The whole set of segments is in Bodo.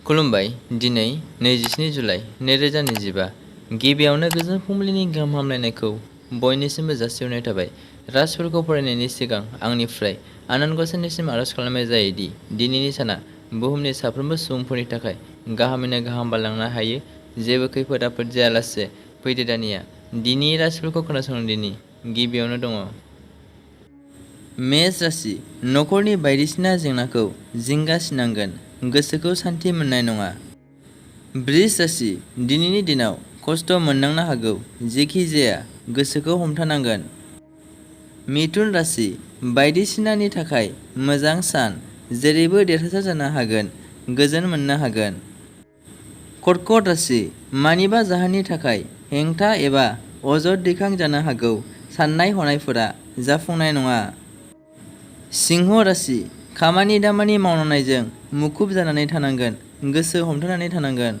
खुलुमबाय। दिनै 27 जुलाइ 2025 गिबियावनो गोजोन फुंबिलिनि गाहाम हामलायनायखौ बयनिसिमबो जासिहरनाय थाबाय। राजफोरखौ फरायनायनि सिगां आंनिफ्राय आनान गसाइनिसिम आरज खालामनाय जायोदि दिनैनि साना बुहुमनि साफ्रोमबो सुबुंफोरनि थाखाय गाहामैनो गाहाम बारलांनो हायो। जेबो खैफोद आफोद जायालासे फैदो दानिया दिनै राशिफोरखौ खोनासंदिनि। गिबियावनो दङ मेष राशि। नखरनि बायदिसिना जेंनाखौ जिंगासिनांगोन, गोसोखौ सान्थि मोननाय नङा। बृष राशि। दिनैनि दिनाव खस्थ' मोननांनो हागौ, जेखि जाया गोसोखौ हमथानांगोन। मिथुन राशि। बायदिसिनानि थाखाय मोजां सान, जेरैबो देरहासार जानो हागोन, गोजोन मोननो हागोन। कर्कट राशि। मानिबा जाहोननि थाखाय हेंथा एबा अजद दैखांजानो हागौ, साननाय हनायफोरा जाफुंनाय नङा। सिंह राशि। खामानि दामानि मावनायजों मुखुब जानानै थानांगोन, गोसो हमथानानै थानांगोन।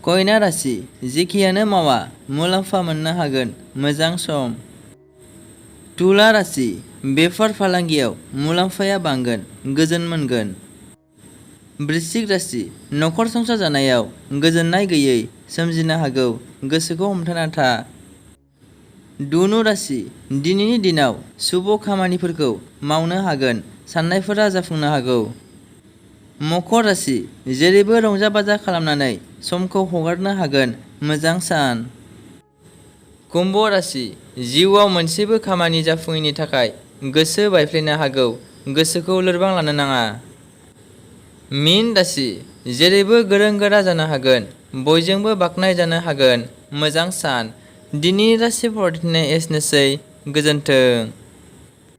कन्या राशि। जेखियानो मावा मुलाम्फा मोननो हागोन, मोजां सम। तुला राशि। बेफार फालांगियाव मुलाम्फाया बांगोन, गोजोन मोनगोन। वृश्चिक राशि। नखर संसार जानायाव गोजोननाय गैयै सोमजिनो हागौ, गोसोखौ हमथाना था। धनु राशि। दिनैनि दिनाव शुभ खामानिफोरखौ मावनो हागोन, साननायफोरा जाफुंनो हागौ। मकर राशि। जेरैबो रंजा बाजा खालामनानै समखौ हगारनो हागोन, मोजां सान। कुम्भ राशि। जिउआव मोनसेबो खामानि जाफुङैनि थाखाय गोसो बायफ्लेनो हागौ, गोसोखौ लोरबां लानो नाङा। मीन राशि। जेरैबो गोरों गोरा जानो हागोन, बयजोंबो बाख्नाय जानो हागोन, मोजां सान। दिनैनि राशि फरायथिनाय एसेनोसै, गोजोन्थों।